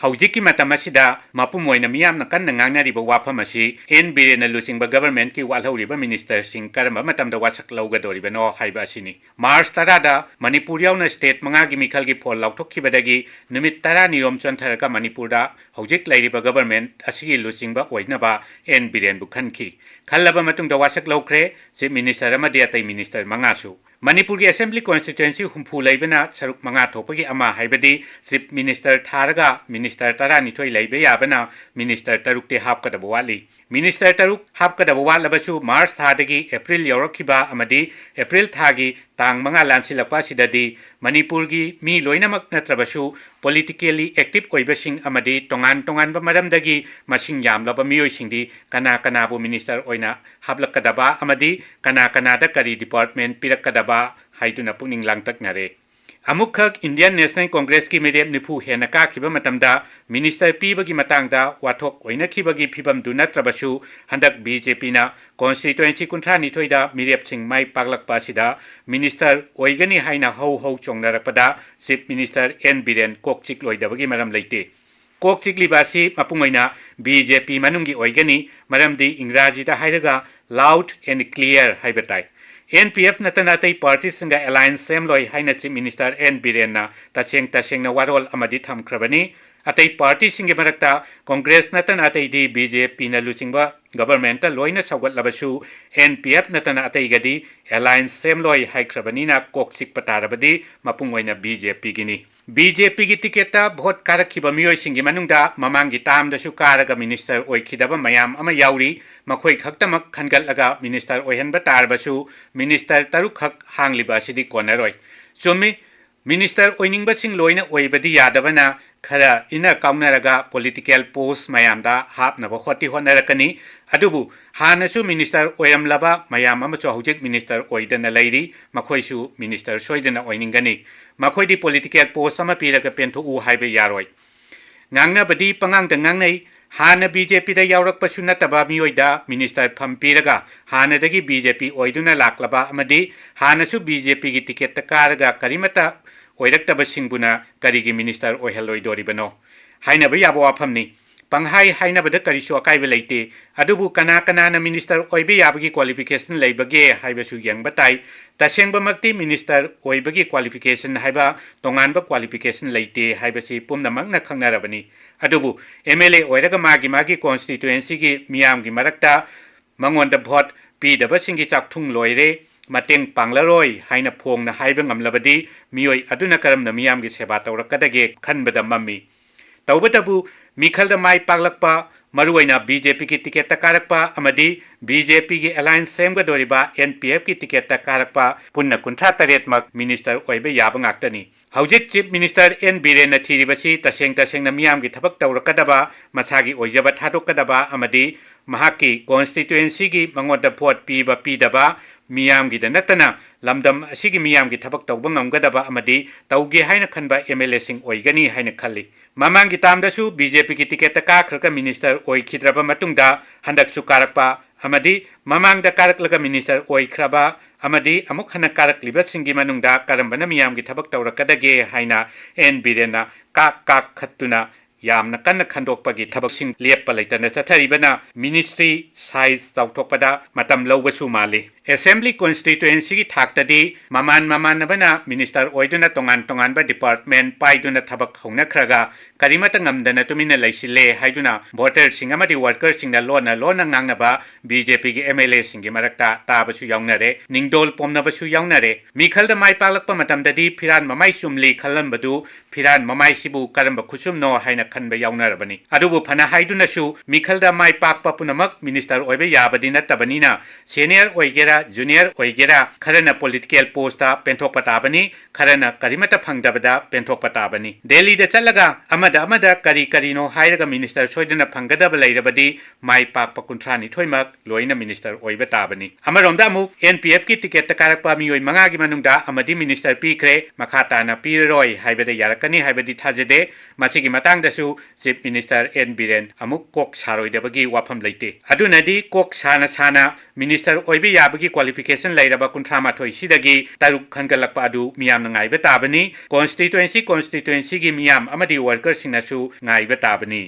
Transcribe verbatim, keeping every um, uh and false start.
ꯍꯧꯖꯤꯛꯀꯤ ꯃꯇꯝ ꯑꯁꯤꯗ ꯃꯄꯨꯝ ꯑꯣꯏꯅ ꯃꯤꯌꯥꯝꯅ ꯀꯟꯅ ꯉꯥꯡꯅꯔꯤꯕ ꯋꯥꯐꯝ ꯑꯁꯤ ꯑꯦꯟ ꯕꯤꯔꯦꯟꯅ ꯂꯨꯆꯤꯡꯕ governmentꯀꯤ ꯋꯥꯠꯍꯧꯔꯤꯕ ministerꯁꯤꯡ ꯀꯔꯝꯕ ꯃꯇꯝꯗ ꯋꯥꯁꯛ ꯂꯧꯒꯗꯧꯔꯤꯕꯅꯣ ꯍꯥꯏꯕ ꯑꯁꯤꯅꯤ꯫ March ꯇꯔꯥꯗ ꯃꯅꯤꯄꯨꯔ ꯌꯥꯎꯅ state ꯃꯉꯥꯒꯤ ꯃꯤꯈꯜꯒꯤ ꯐꯣꯜ ꯂꯥꯎꯊꯣꯛꯈꯤꯕꯗꯒꯤ ꯅꯨꯃꯤꯠ ꯇꯔꯥꯅꯤꯔꯣꯝ ꯆꯣꯟꯊꯔꯒ ꯃꯅꯤꯄꯨꯔꯗ ꯍꯧꯖꯤꯛ ꯂꯩꯔꯤꯕ government ꯑꯁꯤꯒꯤ ꯂꯨꯆꯤꯡꯕ ꯑꯣꯏꯅꯕ ꯑꯦꯟ ꯕꯤꯔꯦꯟꯕꯨ ꯈꯟꯈꯤ꯫ ꯈꯜꯂꯕ ꯃꯇꯨꯡꯗ ꯋꯥꯁꯛ ꯂꯧꯈ꯭ꯔꯦ chief minister ꯑꯃꯗꯤ ꯑꯇꯩ minister ꯃꯉꯥꯁꯨ꯫ ꯃꯅꯤꯄꯨꯔꯒꯤ assembly constituency ꯍꯨꯝꯐꯨ ꯂꯩꯕꯅ ꯁꯔꯨꯛ ꯃꯉꯥ ꯊꯣꯛꯄꯒꯤ ꯑꯃ, ꯍꯥꯏꯕꯗꯤ chief minister ꯊꯥꯔꯒ minister ꯇꯔꯥꯅꯤꯊꯣꯏ ꯂꯩꯕ ꯌꯥꯕꯅ minister ꯇꯔꯨꯛꯇꯤ ꯍꯥꯞꯀꯗꯕ ꯋꯥꯠꯂꯤ꯫ Minister ꯇꯔꯨꯛ ꯍꯥꯞꯀꯗꯕ ꯋꯥꯠꯂꯕꯁꯨ March ꯊꯥꯗꯒꯤ April ꯌꯧꯔꯛꯈꯤꯕ ꯑꯃꯗꯤ April ꯊꯥꯒꯤ ꯇꯥꯡ ꯃꯉꯥ ꯂꯥꯟꯁꯤꯜꯂꯛꯄ ꯑꯁꯤꯗꯗꯤ ꯃꯅꯤꯄꯨꯔꯒꯤ ꯃꯤ ꯂꯣꯏꯅꯃꯛ ꯅꯠꯇ꯭ꯔꯕꯁꯨ politically active ꯑꯣꯏꯕꯁꯤꯡ ꯑꯃꯗꯤ ꯇꯣꯉꯥꯟ ꯇꯣꯉꯥꯟꯕ ꯃꯔꯝꯗꯒꯤ ꯃꯁꯤꯡ ꯌꯥꯝꯂꯕ ꯃꯤꯑꯣꯏꯁꯤꯡꯗꯤ ꯀꯅꯥ ꯀꯅꯥꯕꯨ minister ꯑꯣꯏꯅ ꯍꯥꯞꯂꯛꯀꯗꯕ ꯑꯃꯗꯤ ꯀꯅꯥ ꯀꯅꯥꯗ ꯀꯔꯤ department ꯄꯤꯔꯛꯀꯗꯕ ꯍꯥꯏꯗꯨꯅ ꯄꯨꯛꯅꯤꯡ ꯂꯥꯡꯇꯛꯅꯔꯦ꯫ ꯑꯃꯨꯛꯈꯛ Indian National Congressꯀꯤ ꯃꯤꯔꯦꯞ ꯅꯤꯐꯨ ꯍꯦꯟꯅ ꯀꯥꯈꯤꯕ ꯃꯇꯝꯗ minister ꯄꯤꯕꯒꯤ ꯃꯇꯥꯡꯗ ꯋꯥꯊꯣꯛ ꯑꯣꯏꯅꯈꯤꯕꯒꯤ ꯐꯤꯕꯝꯗꯨ ꯅꯠꯇ꯭ꯔꯕꯁꯨ, ꯍꯟꯗꯛ BJPꯅ constituency ꯀꯨꯟꯊ꯭ꯔꯥ ꯅꯤꯊꯣꯏꯗ ꯃꯤꯔꯦꯞꯁꯤꯡ ꯃꯥꯏ ꯄꯥꯛꯂꯛꯄ ꯑꯁꯤꯗ minister ꯑꯣꯏꯒꯅꯤ ꯍꯥꯏꯅ ꯍꯧ ꯍꯧ ꯆꯣꯡꯅꯔꯛꯄꯗ chief minister ꯑꯦꯟ ꯕꯤꯔꯦꯟ ꯀꯣꯛ ꯆꯤꯛꯂꯣꯏꯗꯕꯒꯤ ꯃꯔꯝ ꯂꯩꯇꯦ꯫ ꯀꯣꯛ ꯆꯤꯛꯂꯤꯕ ꯑꯁꯤ ꯃꯄꯨꯡ ꯑꯣꯏꯅ BJP ꯃꯅꯨꯡꯒꯤ ꯑꯣꯏꯒꯅꯤ, ꯃꯔꯝꯗꯤ ꯏꯪꯒ꯭ꯔꯥꯖꯤꯗ ꯍꯥꯏꯔꯒ loud and clear ꯍꯥꯏꯕ ꯇꯥꯏ꯫ NPF ꯅꯠꯇꯅ ꯑꯇꯩ partyꯁꯤꯡꯒ alliance ꯁꯦꯝꯂꯣꯏ ꯍꯥꯏꯅ chief minister ꯑꯦꯟ ꯕꯤꯔꯦꯟꯅ ꯇꯁꯦꯡ ꯇꯁꯦꯡꯅ ꯋꯥꯔꯣꯜ ꯑꯃꯗꯤ ꯊꯝꯈ꯭ꯔꯕꯅꯤ꯫ ꯑꯇꯩ partyꯁꯤꯡꯒꯤ ꯃꯔꯛꯇ Congress ꯅꯠꯇꯅ ꯑꯇꯩꯗꯤ BJPꯅ ꯂꯨꯆꯤꯡꯕ governmentꯇ ꯂꯣꯏꯅ ꯁꯧꯒꯠꯂꯕꯁꯨ NPF ꯅꯠꯇꯅ ꯑꯇꯩꯒꯗꯤ alliance ꯁꯦꯝꯂꯣꯏ ꯍꯥꯏꯈ꯭ꯔꯕꯅꯤꯅ ꯀꯣꯛ ꯆꯤꯛꯄ ꯇꯥꯔꯕꯗꯤ ꯃꯄꯨꯡ ꯑꯣꯏꯅ BJPꯒꯤꯅꯤ꯫ BJPꯒꯤ ticketꯇ vote ꯀꯥꯔꯛꯈꯤꯕ ꯃꯤꯑꯣꯏꯁꯤꯡꯒꯤ ꯃꯅꯨꯡꯗ ꯃꯃꯥꯡꯒꯤ termꯗꯁꯨ ꯀꯥꯔꯒ minister ꯑꯣꯏꯈꯤꯗꯕ ꯃꯌꯥꯝ ꯑꯃ ꯌꯥꯎꯔꯤ꯫ ꯃꯈꯣꯏ ꯈꯛꯇꯃꯛ ꯈꯟꯒꯠꯂꯒ minister ꯑꯣꯏꯍꯟꯕ ꯇꯥꯔꯕꯁꯨ minister ꯇꯔꯨꯛꯈꯛ ꯍꯥꯡꯂꯤꯕ ꯑꯁꯤꯗꯤ ꯀꯣꯟꯅꯔꯣꯏ꯫ ꯆꯨꯝꯃꯤ, minister ꯑꯣꯏꯅꯤꯡꯕꯁꯤꯡ ꯂꯣꯏꯅ ꯑꯣꯏꯕꯗꯤ ꯌꯥꯗꯕꯅ ꯈꯔ ꯏꯟꯅ ꯀꯥꯎꯅꯔꯒ political post ꯃꯌꯥꯝꯗ ꯍꯥꯞꯅꯕ ꯍꯣꯠꯇꯤ ꯍꯣꯠꯅꯔꯛꯀꯅꯤ꯫ ꯑꯗꯨꯕꯨ ꯍꯥꯟꯅꯁꯨ minister ꯑꯣꯏꯔꯝꯂꯕ ꯃꯌꯥꯝ ꯑꯃꯁꯨ ꯍꯧꯖꯤꯛ minister ꯑꯣꯏꯗꯅ ꯂꯩꯔꯤ, ꯃꯈꯣꯏꯁꯨ minister ꯁꯣꯏꯗꯅ ꯑꯣꯏꯅꯤꯡꯒꯅꯤ꯫ ꯃꯈꯣꯏꯗꯤ political post ꯑꯃ ꯄꯤꯔꯒ ꯄꯦꯟꯊꯣꯛꯎ ꯍꯥꯏꯕ ꯌꯥꯔꯣꯏ꯫ ꯉꯥꯡꯅꯕꯗꯤ ꯄꯉꯥꯡꯗ ꯉꯥꯡꯅꯩ꯫ ꯍꯥꯟꯅ BJPꯗ ꯌꯥꯎꯔꯛꯄꯁꯨ ꯅꯠꯇꯕ ꯃꯤꯑꯣꯏꯗ minister ꯐꯝ ꯄꯤꯔꯒ ꯍꯥꯟꯅꯗꯒꯤ BJP ꯑꯣꯏꯗꯨꯅ ꯂꯥꯛꯂꯕ ꯑꯃꯗꯤ ꯍꯥꯟꯅꯁꯨ BJPꯒꯤ ticketꯇ ꯀꯥꯔꯒ ꯀꯔꯤꯃꯠꯇ ꯑꯣꯏꯔꯛꯇꯕꯁꯤꯡꯕꯨꯅ ꯀꯔꯤꯒꯤ minister ꯑꯣꯏꯍꯜꯂꯣꯏꯗꯣꯔꯤꯕꯅꯣ? ꯍꯥꯏꯅꯕ ꯌꯥꯕ ꯋꯥꯐꯝꯅꯤ꯫ ꯄꯪꯍꯥꯏ ꯍꯥꯏꯅꯕꯗ ꯀꯔꯤꯁꯨ ꯑꯀꯥꯏꯕ ꯂꯩꯇꯦ꯫ ꯑꯗꯨꯕꯨ ꯀꯅꯥ ꯀꯅꯥꯅ minister ꯑꯣꯏꯕ ꯌꯥꯕꯒꯤ qualification ꯂꯩꯕꯒꯦ ꯍꯥꯏꯕꯁꯨ ꯌꯦꯡꯕ ꯇꯥꯏ꯫ ꯇꯁꯦꯡꯕꯃꯛꯇꯤ minister ꯑꯣꯏꯕꯒꯤ qualification ꯍꯥꯏꯕ ꯇꯣꯉꯥꯟꯕ qualification ꯂꯩꯇꯦ ꯍꯥꯏꯕꯁꯤ ꯄꯨꯝꯅꯃꯛꯅ ꯈꯪꯅꯔꯕꯅꯤ꯫ ꯑꯗꯨꯕꯨ MLA ꯑꯣꯏꯔꯒ ꯃꯥꯒꯤ ꯃꯥꯒꯤ constituencyꯒꯤ ꯃꯤꯌꯥꯝꯒꯤ ꯃꯔꯛꯇ ꯃꯉꯣꯟꯗ vote ꯄꯤꯗꯕꯁꯤꯡꯒꯤ ꯆꯥꯛꯊꯨꯡ ꯂꯣꯏꯔꯦ, ꯃꯇꯦꯡ ꯄꯥꯡꯂꯔꯣꯏ ꯍꯥꯏꯅ ꯐꯣꯡꯅ ꯍꯥꯏꯕ ꯉꯝꯂꯕꯗꯤ ꯃꯤꯑꯣꯏ ꯑꯗꯨꯅ ꯀꯔꯝꯅ ꯃꯤꯌꯥꯝꯒꯤ ꯁꯦꯕꯥ ꯇꯧꯔꯛꯀꯗꯒꯦ ꯈꯟꯕꯗ ꯃꯝꯃꯤ꯫ ꯇꯧꯕꯇꯕꯨ ꯃꯤꯈꯜꯗ ꯃꯥꯏ ꯄꯥꯛꯂꯛꯄ, ꯃꯔꯨꯑꯣꯏꯅ BJPꯒꯤ ticketꯇ ꯀꯥꯔꯛꯄ ꯑꯃꯗꯤ BJPꯒꯤ alliance ꯁꯦꯝꯒꯗꯧꯔꯤꯕ NPFꯀꯤ ticketꯇ ꯀꯥꯔꯛꯄ ꯄꯨꯟꯅ ꯀꯨꯟꯊ꯭ꯔꯥ ꯇꯔꯦꯠꯃꯛ minister ꯑꯣꯏꯕ ꯌꯥꯕ ꯉꯥꯛꯇꯅꯤ꯫ ꯍꯧꯖꯤꯛ Chief Minister N ꯕꯤꯔꯦꯟꯅ ꯊꯤꯔꯤꯕꯁꯤ ꯇꯁꯦꯡ ꯇꯁꯦꯡꯅ ꯃꯤꯌꯥꯝꯒꯤ ꯊꯕꯛ ꯇꯧꯔꯛꯀꯗꯕ, ꯃꯁꯥꯒꯤ ꯑꯣꯏꯖꯕ ꯊꯥꯗꯣꯛꯀꯗꯕ ꯑꯃꯗꯤ ꯃꯍꯥꯛꯀꯤ constituencyꯒꯤ ꯃꯉꯣꯟꯗ vote ꯄꯤꯕ ꯄꯤꯗꯕ, ꯃꯤꯌꯥꯝꯒꯤꯗ ꯅꯠꯇꯅ ꯂꯝꯗꯝ ꯑꯁꯤꯒꯤ ꯃꯤꯌꯥꯝꯒꯤ ꯊꯕꯛ ꯇꯧꯕ ꯉꯝꯒꯗꯕ ꯑꯃꯗꯤ ꯇꯧꯒꯦ ꯍꯥꯏꯅ ꯈꯟꯕ MLAꯁꯤꯡ ꯑꯣꯏꯒꯅꯤ ꯍꯥꯏꯅ ꯈꯜꯂꯤ꯫ ꯃꯃꯥꯡꯒꯤ termꯗꯁꯨ BJPꯒꯤ ticketꯇ ꯀꯥꯈ꯭ꯔꯒ minister ꯑꯣꯏꯈꯤꯗ꯭ꯔꯕ ꯃꯇꯨꯡꯗ ꯍꯟꯗꯛꯁꯨ ꯀꯥꯔꯛꯄ ꯑꯃꯗꯤ ꯃꯃꯥꯡꯗ ꯀꯥꯔꯛꯂꯒ minister ꯑꯣꯏꯈ꯭ꯔꯕ ꯑꯃꯗꯤ ꯑꯃꯨꯛ ꯍꯟꯅ ꯀꯥꯔꯛꯂꯤꯕꯁꯤꯡꯒꯤ ꯃꯅꯨꯡꯗ ꯀꯔꯝꯕꯅ ꯃꯤꯌꯥꯝꯒꯤ ꯊꯕꯛ ꯇꯧꯔꯛꯀꯗꯒꯦ ꯍꯥꯏꯅ N ꯕꯤꯔꯦꯟꯅ ꯀꯥꯛ ꯀꯥꯛꯈꯠꯇꯨꯅ ꯌꯥꯝꯅ ꯀꯟꯅ ꯈꯟꯗꯣꯛꯄꯒꯤ ꯊꯕꯛꯁꯤꯡ ꯂꯦꯞꯄ ꯂꯩꯇꯅ ꯆꯠꯊꯔꯤꯕꯅ ministry size ꯆꯥꯎꯊꯣꯛꯄꯗ ꯃꯇꯝ ꯂꯧꯕꯁꯨ ꯃꯥꯜꯂꯤ꯫ Assembly constituencyꯒꯤ ꯊꯥꯛꯇꯗꯤ ꯃꯃꯥꯟ ꯃꯃꯥꯟꯅꯕꯅ minister ꯑꯣꯏꯗꯨꯅ ꯇꯣꯉꯥꯟ ꯇꯣꯉꯥꯟꯕ department ꯄꯥꯏꯗꯨꯅ ꯊꯕꯛ ꯍꯧꯅꯈ꯭ꯔꯒ ꯀꯔꯤꯃꯠꯇ ꯉꯝꯗꯅ ꯇꯨꯃꯤꯟꯅ ꯂꯩꯁꯤꯜꯂꯦ ꯍꯥꯏꯗꯨꯅ voterꯁꯤꯡ ꯑꯃꯗꯤ workerꯁꯤꯡꯅ ꯂꯣꯟꯅ ꯂꯣꯟꯅ ꯉꯥꯡꯅꯕ BJPꯒꯤ MLAꯁꯤꯡꯒꯤ ꯃꯔꯛꯇ ꯇꯥꯕꯁꯨ ꯌꯥꯎꯅꯔꯦ, ꯅꯤꯡꯗꯣꯜ ꯄꯣꯝꯅꯕꯁꯨ ꯌꯥꯎꯅꯔꯦ꯫ ꯃꯤꯈꯜꯗ ꯃꯥꯏ ꯄꯥꯛꯂꯛꯄ ꯃꯇꯝꯗꯗꯤ ꯐꯤꯔꯥꯟ ꯃꯃꯥꯏ ꯆꯨꯝꯂꯤ ꯈꯜꯂꯝꯕꯗꯨ ꯐꯤꯔꯥꯟ ꯃꯃꯥꯏꯁꯤꯕꯨ ꯀꯔꯝꯕ ꯈꯨꯠꯁꯨꯝꯅꯣ ꯍꯥꯏꯅ ꯈꯟꯕ ꯌꯥꯎꯅꯔꯕꯅꯤ꯫ ꯑꯗꯨꯕꯨ ꯐꯅ ꯍꯥꯏꯗꯨꯅꯁꯨ ꯃꯤꯈꯜꯗ ꯃꯥꯏ ꯄꯥꯛꯄ ꯄꯨꯝꯅꯃꯛ minister ꯑꯣꯏꯕ ꯌꯥꯕꯗꯤ ꯅꯠꯇꯕꯅꯤꯅ senior ꯑꯣꯏꯒꯦꯔꯥ junior ꯑꯣꯏꯒꯦꯔꯥ ꯈꯔꯅ political postꯇ ꯄꯦꯟꯊꯣꯛꯄ ꯇꯥꯕꯅꯤ, ꯈꯔꯅ ꯀꯔꯤꯃꯠꯇ ꯐꯪꯗꯕꯗ ꯄꯦꯟꯊꯣꯛꯄ ꯇꯥꯕꯅꯤ꯫ ꯗꯦꯜꯂꯤꯗ ꯆꯠꯂꯒ ꯑꯃꯗ ꯑꯃꯗ ꯀꯔꯤ ꯀꯔꯤꯅꯣ ꯍꯥꯏꯔꯒ minister ꯁꯣꯏꯗꯅ ꯐꯪꯒꯗꯕ ꯂꯩꯔꯕꯗꯤ ꯃꯥꯏ ꯄꯥꯛꯄ ꯀꯨꯟꯊ꯭ꯔꯥꯅꯤꯊꯣꯏꯃꯛ ꯂꯣꯏꯅ minister ꯑꯣꯏꯕ ꯇꯥꯕꯅꯤ꯫ ꯑꯃꯔꯣꯝꯗ ꯑꯃꯨꯛ NPFꯀꯤ ticketꯇ ꯀꯥꯔꯛꯄ ꯃꯤꯑꯣꯏ ꯃꯉꯥꯒꯤ ꯃꯅꯨꯡꯗ ꯑꯃꯗꯤ minister ꯄꯤꯈ꯭ꯔꯦ, ꯃꯈꯥ ꯇꯥꯅ ꯄꯤꯔꯔꯣꯏ ꯍꯥꯏꯕꯗ ꯌꯥꯔꯛꯀꯅꯤ ꯍꯥꯏꯕꯗꯤ ꯊꯥꯖꯗꯦ꯫ ꯃꯁꯤꯒꯤ ꯃꯇꯥꯡꯗꯁꯨ Chief Minister N Biren ꯑꯃꯨꯛ ꯀꯣꯛ ꯁꯥꯔꯣꯏꯗꯕꯒꯤ ꯋꯥꯐꯝ ꯂꯩꯇꯦ꯫ ꯑꯗꯨꯅꯗꯤ ꯀꯣꯛ ꯁꯥꯅ ꯁꯥꯅ minister ꯑꯣꯏꯕ ꯌꯥꯕꯒꯤ qualification ꯂꯩꯔꯕ ꯀꯨꯟꯊ꯭ꯔꯥ ꯃꯥꯊꯣꯏ ꯁꯤꯗꯒꯤ ꯇꯔꯨꯛ ꯈꯟꯒꯠꯂꯛꯄ ꯑꯗꯨ ꯃꯤꯌꯥꯝꯅ ꯉꯥꯏꯕ ꯇꯥꯕꯅꯤ꯫ Constituency, constituency ꯒꯤ ꯃꯤꯌꯥꯝ ꯑꯃꯗꯤ worker ꯁꯤꯡꯅꯁꯨ ꯉꯥꯏꯕ ꯇꯥꯕꯅꯤ꯫